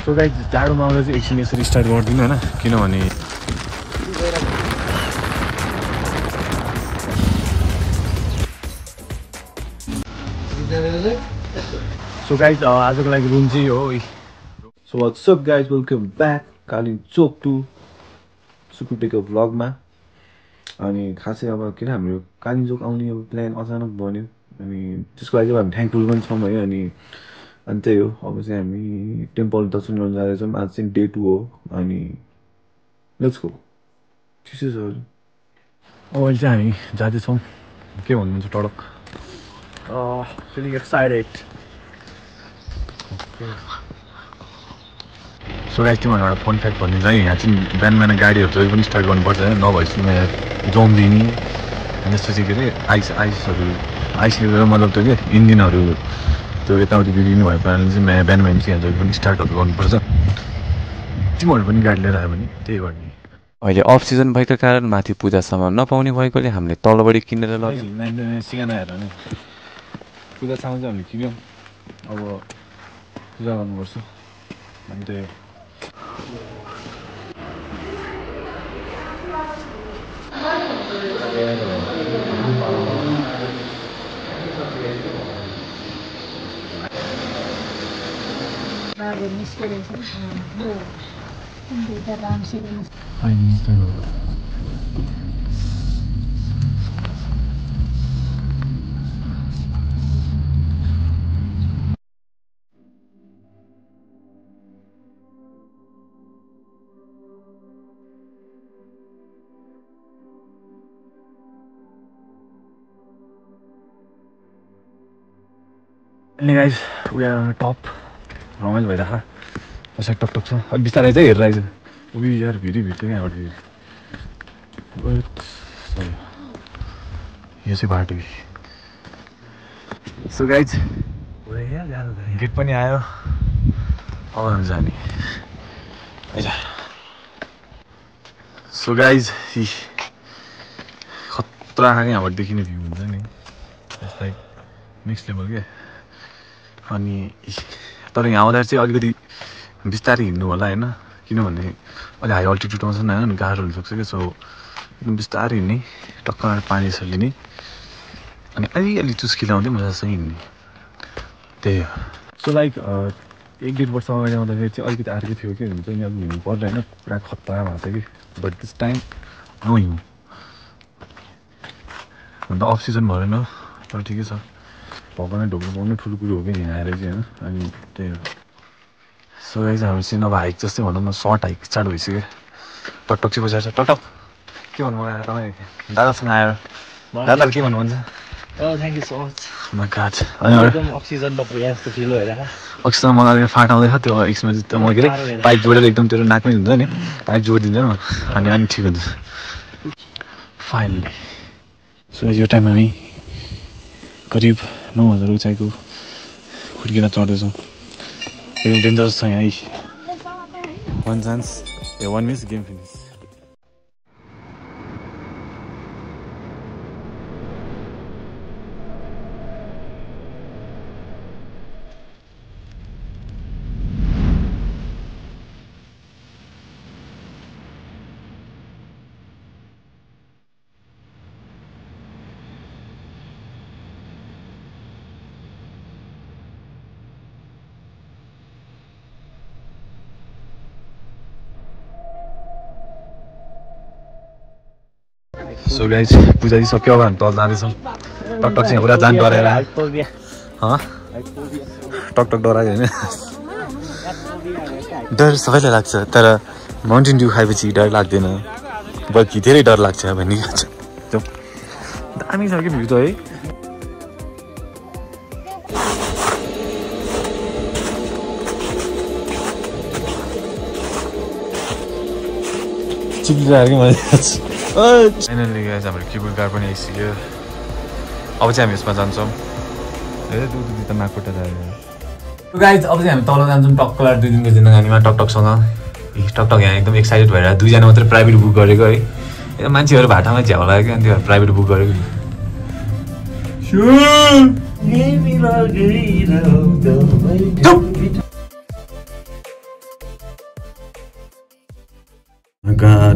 so guys जाडोमा आउँदा चाहिँ एकछिन यसरी स्टार्ट गर्दिनु हैन किनभने सो गाइस आजको लागि रुम चाहिँ हो so what's up guys welcome back Kalimpong to सुकुटेको भ्लगमा अनि खासै अब किन हाम्रो कालिम्पोङ आउने अब प्लान अचानक बन्यो अनि त्यसको लागि हामी थ्याङ्कफुल पनि छौँ है अनि त्यही हो अब चाहिँ हामी टेम्पल दर्शन गर्न जाँदैछौँ आज चाहिँ डे 2 हो अनि लेट्स गो चिसो छ अब अहिले चाहिँ हामी जाँदैछौँ के भन्नुहुन्छ टडक feeling excited सो गाइस तिमीहरू एउटा फन फ्याक्ट भनिदिन्छ है यहाँ चाहिँ बिहान बिहान गाडीहरू जहिले पनि स्टार्ट गर्नुपर्छ होइन नभएपछि यहाँ जम्दिने अनि त्यसपछि के अरे आइसकेर मतलब त्यो के इन्जिनहरू त्यो यताउति बिग्रिनु भएको कारणले चाहिँ बिहान बिहान चाहिँ यहाँ जहिले पनि स्टार्टहरू गर्नुपर्छ तिमीहरू पनि गाडी लिएर आयो भने त्यही गर्ने अहिले अफ सिजन भएको कारण माथि पूजा सामान नपाउने भएकोले हामीले तलबाट किनेर लग्यौँ सिकाना हेर नि पूजा सामान चाहिँ हामीले किन्यौँ अब पूजा गर्नुपर्छ अनि त्यही अनि guys we are on top रमाइलो भइरहेको कसै टकटक छ अब बिस्तारै चाहिँ हेरेर आइज उही यार भिडी कहाँबाट यो चाहिँ बाटो सो गाइस गेट पनि आयो अब हामी जाने सो गाइस खतरा खालको यहाँबाट देखिने भ्यू हुन्छ नि लाइक नेक्स्ट लेभल के अनि तर यहाँ आउँदा चाहिँ अलिकति बिस्तारै हिँड्नु होला होइन किनभने अलि हाई अल्टिट्युडमा छ नि होइन गाह्रो हुनसक्छ क्या सो एकदम बिस्तारै हिँड्ने टक्क पानी छ लिने अनि अलिअलि चुस्की लाउँदै मजासँग हिँड्ने त्यही हो सो लाइक 1-1.5 वर्ष अगाडि आउँदाखेरि चाहिँ अलिकति अर्कै थियो कि हुन्छ नि अब हिँड्नु पर्दैन होइन पुरा खतरा भएको थियो कि बट दिस टाइम नहिउँ अन्त अफ सिजन भएन तर ठिकै छ भगवान्ले ढोक्नु पाउनु ठुलो कुरो हो कि यहाँ आएर चाहिँ होइन अनि त्यही हो सो गाइस हामी चाहिँ नभए हाइक जस्तै भनौँ न सर्ट हाइक स्टार्ट भइसक्यो टकटक चाहिँ बजाएर टकटक के भन्नु आएर तपाईँ दादासँग आएर दादाले के भन्नुहुन्छ thank you so much oxygen मलाई फाट आउँदैछ त्यो एक्समा चाहिँ म के अरे पाइप जोडेर एकदम त्यो नाकमै हुन्छ नि पाइप जोडिदिन्छ नि अनि ठिक हुन्छ फाइनली सो यो टाइम हामी करिब 9,000 उचाइको खुड्किन चढ्दैछौँ एकदम डेन्जरस छ यहाँ 1 chance 1 miss game finish so guys पूजा चाहिँ सक्यो अब हामी तल जाँदैछौँ टकटक चाहिँ पुरा जान डराएर टकटक डरायो होइन डर सबैलाई लाग्छ तर माउन्टेन ड्यू खाएपछि डर लाग्दैन बल्कि धेरै डर लाग्छ भन्ने दामी छ कि भ्यू त है चिप्लिरहेको कि मैले फाइनली गाइस हाम्रो केबल कार पनि आइसक्यो अब चाहिँ हामी यसमा जान्छौँ त नाकपट्टा जाने गाइस अब चाहिँ हामी तल जान्छौँ टक्कलार 2 दिनको जिन्दगानीमा टकटकसँग टकटक यहाँ एकदम एक्साइटेड भएर 2 जना मात्रै प्राइभेट बुक गरेको है एकदम मान्छेहरू भाटामा झ्याउ लाग्यो कि अनि त्यो प्राइभेट बुक गरेको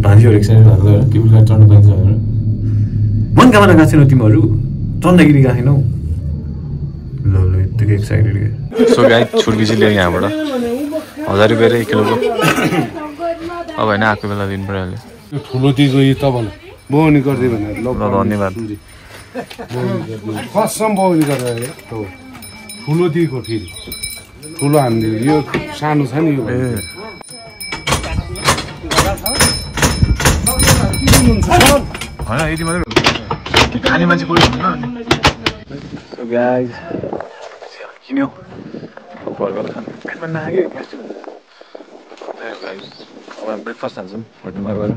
भान्जीहरू एक्साइटेड भएको होइन केबुल कार चढ्नु पाइन्छ भनेर मनकामना गएको छैनौ तिमीहरू चन्दागिरी गएको छैनौ ल ल यत्तिकै एक्साइटेड के सो गाइस छुर्की चाहिँ ल्याएँ यहाँबाट 1000 रुपैयाँ 1 किलोको अब होइन आएको बेला दिनु परिहाल्यो ठुलो दिगो यो तपाईँलाई बोनी गरिदियो भनेर ल धन्यवाद कसम बोनी गरेर ठुलो दिगो फेरि ठुलो हामीले यो सानो छ नि यो होइन यति मात्रै खाने मान्छे कोही हुन्न सो गाइस किन्यो बर्गर खानु पेटमा नाग्यो अब ब्रेकफास्ट हाल्छौँ होटलमा गएर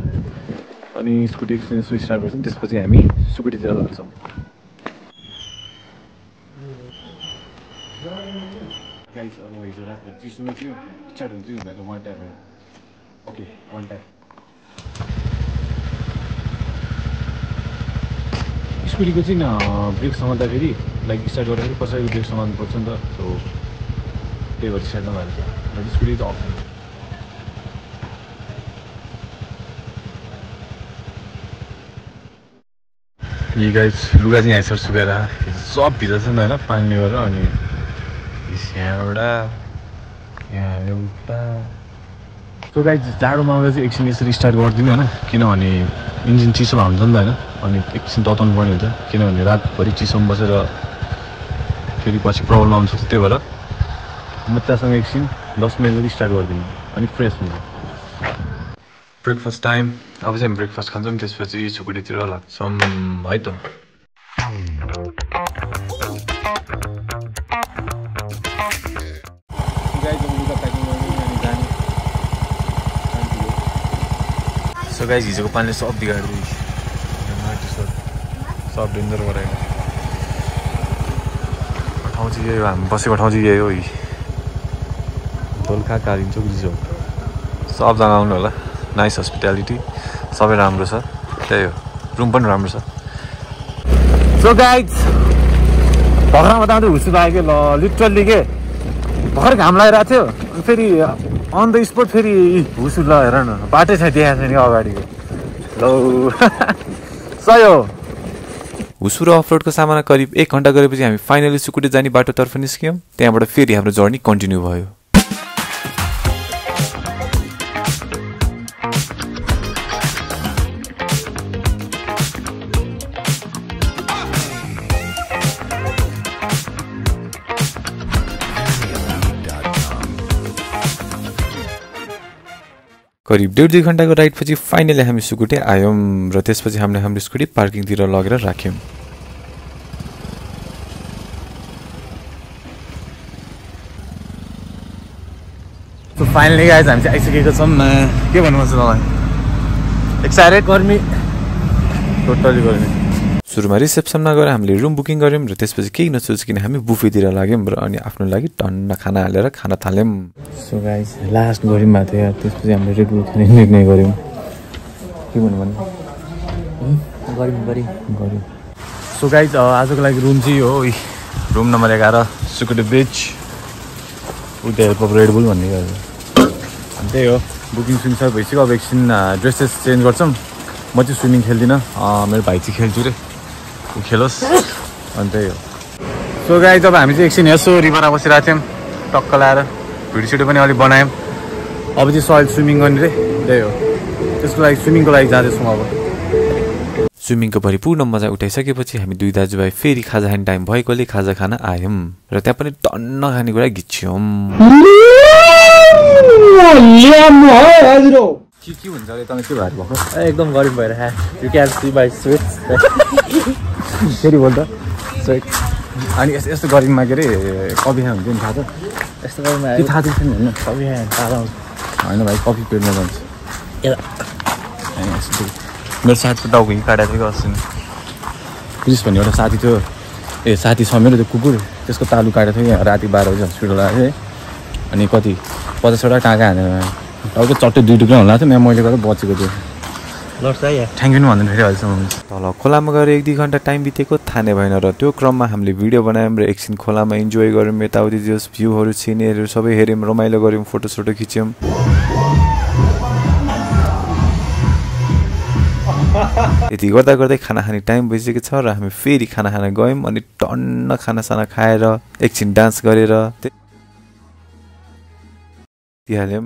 अनि स्कुटी एकछिन स्टार्ट गर्छौँ त्यसपछि हामी सुकुटीतिर लाग्छौँ गाइस अब हिजो रात चिसोमा थियो स्टार्ट हुन्छ हुँदैन one time okay one time स्कुटीको चाहिँ ब्रेक समात्दाखेरि लाइक स्टार्ट गर्दाखेरि कसैको ब्रेक समात्नु पर्छ नि त सो त्यही भएर स्टार्ट नभएर स्कुटी चाहिँ अफ यी गाइस लुगा चाहिँ यहाँ सुकेर सब भित्र छ नि होइन पानीले गरेर अनि यहाँ एउटा सो गाइस जाडोमा आउँदा चाहिँ एकछिन यसरी स्टार्ट गरिदिनु होइन किनभने इन्जिन चिसो हुन्छ नि त होइन अनि एकछिन तताउनु पर्ने हुन्छ किनभने रातभरि चिसोमा बसेर फेरि पछि प्रब्लम आउनु सक्छ त्यही भएर मजासँग एकछिन 10 मिनट स्टार्ट गरिदिनु अनि फ्रेस हुन्छ ब्रेकफास्ट टाइम अब चाहिँ हामी ब्रेकफास्ट खान्छौँ त्यसपछि छुकुटीतिर लाग्छौँ है त सो गाइस हिजोको पानीले सब बिगाडिदियो सब डेन्जर गरायो ठाउँ चाहिँ यही हो हामी बसेको ठाउँ चाहिँ यही हो दोलखा कालिम्पोङ रिजोर्ट सबजना आउनु होला नाइस हस्पिटालिटी सबै राम्रो छ त्यही हो रुम पनि राम्रो छ सो गाइज भर्खर मात्रै हुसु लाग्यो ल लिटरली के भर्खर घाम लागिरहेको थियो फेरि अन द स्पोट फेरि हुसु ल हेर न बाटै छ देखाएको छैन अगाडिको ल सही हो हुसु र अफरोडको सामना करिब 1 घन्टा गरेपछि हामी फाइनली सुकुटी जाने बाटोतर्फ निस्क्यौँ त्यहाँबाट फेरि हाम्रो जर्नी कन्टिन्यू भयो करिब 1.5-2 घन्टाको राइडपछि फाइनली हामी सुकुटी आयौँ र त्यसपछि हामीले हाम्रो स्कुटी पार्किङतिर लगेर राख्यौँ सो फाइनली गाइज हामी चाहिँ आइसकेको छौँ के भन्नु मन छ मलाई एक्साइटेड गर्मी टोटली गर्मी सुरुमा रिसेप्सनमा गएर हामीले रुम बुकिङ गऱ्यौँ र त्यसपछि केही नसोचिकन हामी बुफेतिर लाग्यौँ र अनि आफ्नो लागि टन्न खाना हालेर खान थाल्यौँ सो गाइज लास्ट गऱ्यौँ भएको थियो त्यसपछि हामीले रेड बुल खाने निर्णय गऱ्यौँ के भन्नु भन्नु गऱ्यौँ सो गाइज आजको लागि रुम चाहिँ हो room number 11 Sukuti beach with the help of Red Bull भन्ने गर्छ अनि त्यही हो बुकिङ सुकिङ सब भइसक्यो अब एकछिन ड्रेसेस चेन्ज गर्छौँ म चाहिँ स्विमिङ खेल्दिनँ मेरो भाइ चाहिँ खेल्छु रे ऊ खेलोस् अनि त्यही हो सो गाइज अब हामी चाहिँ एकछिन यसो रिभरमा बसिरहेको थियौँ टक्क लाएर भिडियो सिडियो पनि अलिक बनायौँ अब चाहिँ सयल स्विमिङ गर्ने रे त्यही हो त्यसको लागि स्विमिङको लागि जाँदैछौँ अब स्विमिङको भरिपूर्ण मजा उठाइसकेपछि हामी दुई दाजुभाइ फेरि खाजा खाने टाइम भएकोले खाजा खान आयौँ र त्यहाँ पनि टन्न खानेकुरा घिच्यौँ के हुन्छ अरे तपाईँ के भएर भएको एकदम गरिब भएर you can see my sweats फेरि बोल्दा स्वेट अनि यस्तो गरिबमा के अरे कफी खानु हुन्छ नि थाहा छ यस्तो गरिबमा थाहा छैन होइन कफी खायो तारा आउँछ होइन भाइ कफी पेटमा जान्छ मेरो साथीको टाउको काटेको थियो अस्ति क्रिस भन्ने एउटा साथी थियो ए साथी छ मेरो त्यो कुकुर त्यसको तालु काटेको थियो यहाँ राति 12 बजी हस्पिटल आएको थिएँ अनि कति 50वटा टाँका हानेर टाउको चट्टै 2 टुक्रा होला थियो मैले गर्दा बचेको थियो थ्याङ्क यू भन्दैन फेरि अहिलेसम्म तल खोलामा गएर 1-2 घन्टा टाइम बितेको थाहा नै भएन र त्यो क्रममा हामीले भिडियो बनायौँ र एकछिन खोलामा इन्जोय गऱ्यौँ यताउति जस भ्यूहरू सिनेरीहरू सबै हेऱ्यौँ रमाइलो गऱ्यौँ फोटोसोटो खिच्यौँ यति गर्दा गर्दै खाना खाने टाइम भइसकेको छ र हामी फेरि खाना खान गयौँ अनि टन्न खानासाना खाएर एकछिन डान्स गरेर त्यतिहाले